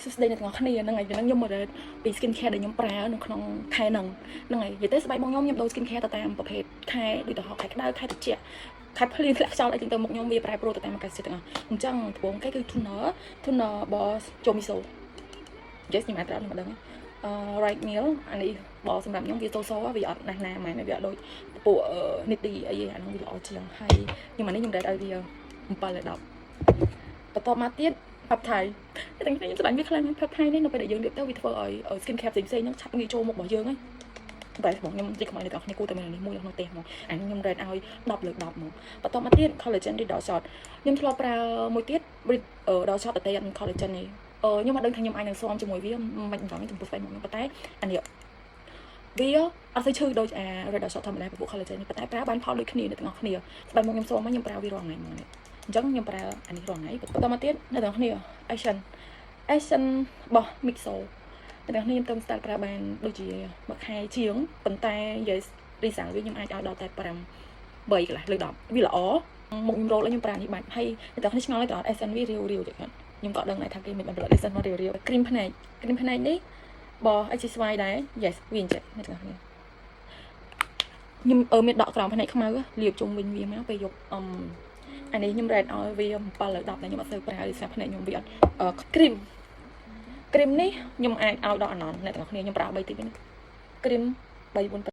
សួស្តីអ្នកទាំងអស់គ្នាហ្នឹងហើយហ្នឹងខ្ញុំមកពី skin care ដែលខ្ញុំប្រើនៅក្នុងខែហ្នឹងហ្នឹងហើយនិយាយទៅស្បែកមកខ្ញុំខ្ញុំដូរ skin care ទៅតាមប្រភេទខែដូចទៅខែក្តៅខែត្រជាក់ខែភ្លៀងធ្លាក់ខ្យល់អីចឹងទៅមុខខ្ញុំវាប្រែប្រួលទៅតាមអាកាសធាតុទាំងអស់អញ្ចឹងដំបូងគេគឺ toner toner របស់ Jomiso yes ខ្ញុំអាចត្រាប់ខ្ញុំមិនដឹងអឺ right meal អានេះបើសម្រាប់ខ្ញុំវាសូសូវាអត់ណាស់ណាហ្មងវាអត់ដូចពួក nitty អីអាហ្នឹងវាល្អជាងហើយខ្ញុំអានេះខ្ញុំ rate ឲ្យវា7លើ10បន្ទាប់មកទៀត peptide តែខ្ញុំស្រឡាញ់វាខ្លាំងណាស់ peptide នេះនៅពេលដែលយើងលាបទៅវាធ្វើឲ្យ skin care ផ្សេងៗហ្នឹងឆាប់ងាយចូលមុខរបស់យើងហ្នឹងតែបងខ្ញុំនិយាយខ្មែរអ្នកទាំងអស់គ្នាគួរតែមាននេះមួយនៅក្នុងផ្ទះហ្មងអានេះខ្ញុំ rate ឲ្យ10លើ10ហ្មងបន្ទាប់មកទៀត collagen Reedot shot ខ្ញុំធ្លាប់ប្រើមួយទៀត Reedot shot តែអត់មាន collagen ទេអឺខ្ញុំអត់ដឹងថាខ្ញុំអាចនឹងស៊ាំជាមួយវាមិនដឹងចំពោះស្បែកមុខខ្ញុំប៉ុន្តែអានេះវាអត់សូវឈឺដូចអា Reedot shot ធម្មតាពពួក collagen នេះប៉ុន្តែប្រើបានផលដូចគ្នាអ្នកទាំងអស់គ្នាស្បែកមុខខ្ញុំស៊ាំមកខ្ញុំប្រើវារាល់ថ្ងៃហ្មងនេះអញ្ចឹងខ្ញុំប្រើអានេះរាល់ថ្ងៃបន្តមកទៀតអ្នកទាំងអស់គ្នា essence essence របស់ Mixo អ្នកទាំងអស់គ្នាខ្ញុំទៅ start ប្រើបានដូចជាមួយខែជាងប៉ុន្តែ yes result វាខ្ញុំអាចឲ្យដល់តែ5 3កន្លះលើ10វាល្អមុខខ្ញុំរោលខ្ញុំប្រើនេះបាច់ហើយអ្នកទាំងអស់គ្នាឆ្ងល់ហើយតើអត់ essence វារាវរាវចឹងខ្ញុំក៏ដឹងដែរថាគេមិនបានផលិត essence មករាវរាវ cream ភ្នែក cream ភ្នែកនេះប HSY ដែរ yes វាអញ្ចឹងអ្នកទាំងអស់គ្នាខ្ញុំអឺមានដកក្រោមភ្នែកខ្មៅលាបជុំវិញវាមកពេលយប់អឹមអានេះខ្ញុំ rate ឲ្យវា7លើ10តែខ្ញុំអត់សូវប្រើដោយសារភ្នែកខ្ញុំវាអត់ cream cream នេះខ្ញុំអាចឲ្យដល់អាណនអ្នកទាំងអស់គ្នាខ្ញុំប្រើ3ទីនេះ cream 3 4